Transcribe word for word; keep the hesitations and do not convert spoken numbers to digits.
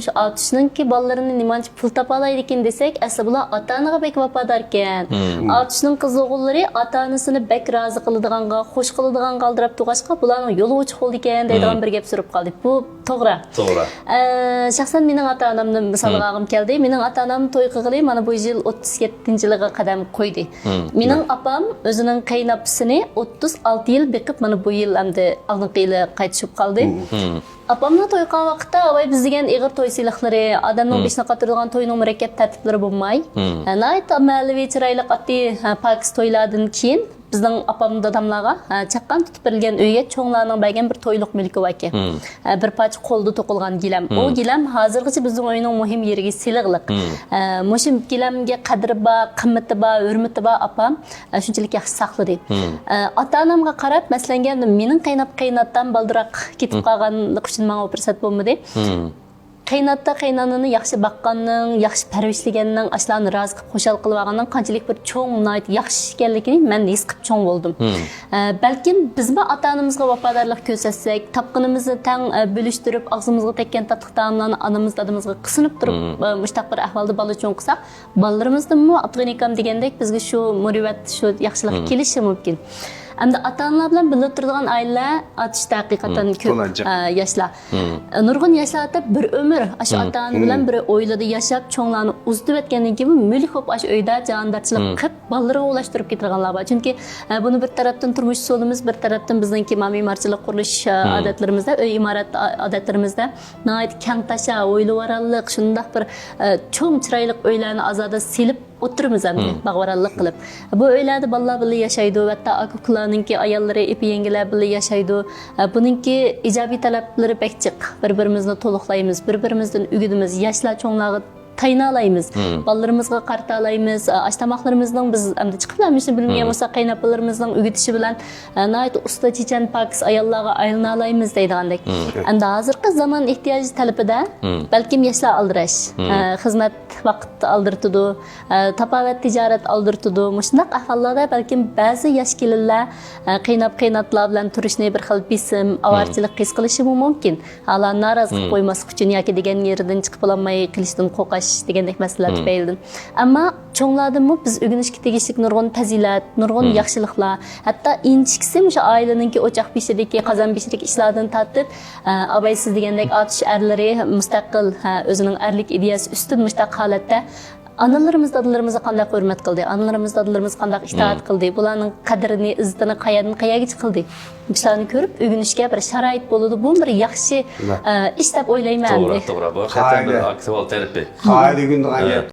شۇ ئاتۇشنىڭكى بالىلىرىنى نېمانچە پۇل تاپالايدىكىن دېسەك، ئەسلى بۇلار ئاتا-ئانىغا بەك ۋاپاداركەن. مم. ئاتۇشنىڭ قىز ئوغۇللىرى ئاتا-ئانىسىنى بەك رازى قىلىدىغانغا، خۇش قىلىدىغانغا ئالدىراپ تۇرغاچقا، بۇلارنىڭ يولى ئوچۇق بولىدىكەن دەيدىغان مم. بىر گەپ سۈرۈپ قالدى. بۇ توغرا. توغرا. ئە، شەخسەن مېنىڭ ئاتا-ئانامنى مىسالغا مم. ئالغۇم كەلدى. مېنىڭ ئاتا-ئانام توي قىلغىلى مانا بۇ يىل ئوتتۇز يەتتىنچى يىلىغا قەدەم قويدى. مم. مېنىڭ ئاپام ئۆزىنىڭ قېيىنئاپىسىنى ئوتتۇز ئالتە يىل بېقىپ، مانا بۇ يىل ئەمدى ئالدىنقى يىلى قايتىشىپ قالدى. مم. ئاپامنىڭ توي قىلغان ۋاقىتتا ئاۋاي بىز دېگەن ئېغىر توي سىيلىقلىرى، ئادەمنىڭ مم. بېشىنى قاتۇرىدىغان توينىڭ مۇرەككەپ تەرتىپلىرى بولماي، مم. ھە، ناھايىتى ئاممىۋى، چىرايلىق، ئاددىي، ھە، پاكىز تويلاردىن كېيىن بىزنىڭ ئاپام داداملارغا، ھە، چاققان تۇتۇپ بېرىلگەن ئۆيگە چوڭلارنىڭ بەرگەن بىر تويلۇق مۈلكى باركەن. مم. ھە، بىر پارچە قولدا توقۇلغان گىلەم. ئۇ مم. گىلەم ھازىرغىچە بىزنىڭ ئۆينىڭ مۇھىم يېرىگە سىلىغلىق. مم. ھە، مۇشۇ گىلەمگە قەدرى بار، قىممىتى بار، ھۆرمىتى بار ئاپام. ئە، شۇنچىلىك ياخشى ساقلىدى. مم. ئە، ئاتا-ئانامغا قاراپ، مەسىلەن، مېنىڭ قېيىنئاپ-، قېيىنئاتام بالدۇراق كېتىپ مم. قالغانلىقى ئۈچۈن ماڭا ئۇ پۇرسەت بولمىدى. مم. قېيىنئاتا، قېيىنئانىنى ياخشى باققاننىڭ، ياخشى پەرۋىشلىگەننىڭ، ئاشۇلارنى رازى قىلىپ خۇشال قىلىۋالغاننىڭ قانچىلىك بىر چوڭ، ناھايىتى ياخشى ئىش ئىكەنلىكىنى مەن ھېس قىلىپ چوڭ بولدۇم. مم. ئە، بەلكىم بىزمۇ ئاتا-ئانىمىزغا ۋاپادارلىق كۆرسەتسەك، تاپقىنىمىزنى تەڭ، ئە، بۆلۈشتۈرۈپ، ئاغزىمىزغا تەگكەن تاتلىق تائاملارنى ئانىمىز، دادىمىزغا قىسىنىپ تۇرۇپ، مم. ئە، مۇشۇنداق بىر ئەھۋالدا بالا چوڭ قىلساق، بالىلىرىمىزدىنمۇ ئابدۇغېنى ئاكام دېگەندەك بىزگە شۇ مۇرۇۋۋەت، شۇ ياخشىلىق مم. كېلىشى مۇمكىن. ئەمدى ئاتا-ئانىلار بىلەن بىللە تۇرىدىغان ئائىلىلەر ئاتۇشتا ھەقىقەتەن مم. كۆپ، قولانچاق. ئە، ياشلار. مم. نۇرغۇن ياشلار ھەتتا بىر ئۆمۈر ئاشۇ مم. ئاتا-ئانا بىلەن مم. بىر ھويلىدا ياشاپ، چوڭلارنى ئۇزىتىۋەتكەندىن كېيىن مۈلۈك بولۇپ ئاشۇ ئۆيدە جاھاندارچىلىق مم. قىلىپ، بالىلىرىغا ئۇلاشتۇرۇپ كېتىدىغانلار بار. چۈنكى، ئە، بۇنى بىر تەرەپتىن تۇرمۇش ئۇسۇلىمىز، بىر تەرەپتىن بىزنىڭكى مەمۇرىي ئىمارەتچىلىك قۇرۇلۇش، ئە، مم. ئادەتلىرىمىزدە، ئۆي ئىمارەت ئا-، ئادەتلىرىمىزدە ناھايىتى كەڭ تاشا، ھويلا-ۋارانلىق، شۇنداق بىر، ئە، چوڭ چىرايلىق ئۆيلەرنى ئازادە سېلىپ ئولتۇرىمىز ئەمدى. مم. باغ-ۋارانلىق قىلىپ. بۇ ئۆيلەردە بالىلار بىللە ياشايدۇ، ھەتتا ئاكا-ئۇكىلارنىڭكى ئاياللىرى، ئېپى-يەڭگىلەر بىللە ياشايدۇ. ئە، بۇنىڭكى ئىجابىي تەرەپلىرى بەك جىق. بىر-بىرىمىزنى تولۇقلايمىز، بىر-بىرىمىزدىن ئۆگىنىمىز، ياشلار چوڭلارغا تايىنالايمىز. مم. بالىلىرىمىزغا قارىتالايمىز. ئە، ئاش-تاماقلىرىمىزنىڭ بىز ئەمدى چىقىپلا مۇشۇنى بىلمىگەن مم. بولساق، قېيىنئاپىلىرىمىزنىڭ ئۆگىتىشى بىلەن، ئە، ناھايىتى ئۇستا، چېچەن، پاكىز ئاياللارغا ئايلىنالايمىز دەيدىغاندەك. مم. ئەمدى ھازىرقى زامان ئېھتىياجى تەلىپىدە مم. بەلكىم ياشلار ئالدىراش. مم. ئە، خىزمەت ۋاقىت ئالدىرىتىدۇ. ئە، تاپاۋەت تىجارەت ئالدىرىتىدۇ. مۇشۇنداق ئەھۋاللاردا بەلكىم بەزى ياش كېلىنلەر، ئە، قېيىنئاپ-قېيىنئاتىلار بىلەن تۇرۇشنى بىر خىل بېسىم، مم. ئاۋارىچىلىك ھېس قىلىشىمۇ مۇمكىن. ئالارنى نارازى قىلىپ مم. قويماسلىق ئۈچۈن ياكى دېگەن يېرىدىن چىقىپ بولالماي قېلىشتىن قورقۇش دېگەندەك مەسىلىلەر مم. تۈپەيلىدىن. ئەمما چوڭلاردىنمۇ بىز ئۆگىنىشكە تېگىشلىك نۇرغۇن پەزىلەت، نۇرغۇن مم. ياخشىلىقلار، ھەتتا ئىنچىكىسى مۇشۇ ئائىلىنىڭكى ئوچاق بېشىدىكى، قازان بېشىدىكى ئىشلاردىن تارتىپ، ئە، ئاۋاي سىز دېگەندەك ئاتۇش ئەرلىرى مۇستەقىل، ھە، ئۆزىنىڭ ئەرلىك ئىدىيەسى ئۈستۈن مۇشۇنداق ھالەتتە ئانىلىرىمىز، دادىلىرىمىزنى قانداق ھۆرمەت قىلدى؟ ئانىلىرىمىز، دادىلىرىمىز قانداق ئىتائەت مم. قىلدى؟ بۇلارنىڭ قەدرىنى، ئىززىتىنى قەيەردىن قەيەرگىچە قىلدى؟ مۇشۇلارنى كۆرۈپ ئۆگىنىشكە بىر شارائىت بولىدۇ. بۇ بىر ياخشى، ئە، ئىش دەپ ئويلايمەن توغرا، ئەمدى. توغرا. بۇ ھەقىقەتەن بىر ئاكتۇئال تەرىپى. قائىدە ئۆگىنىدىغان گەپ.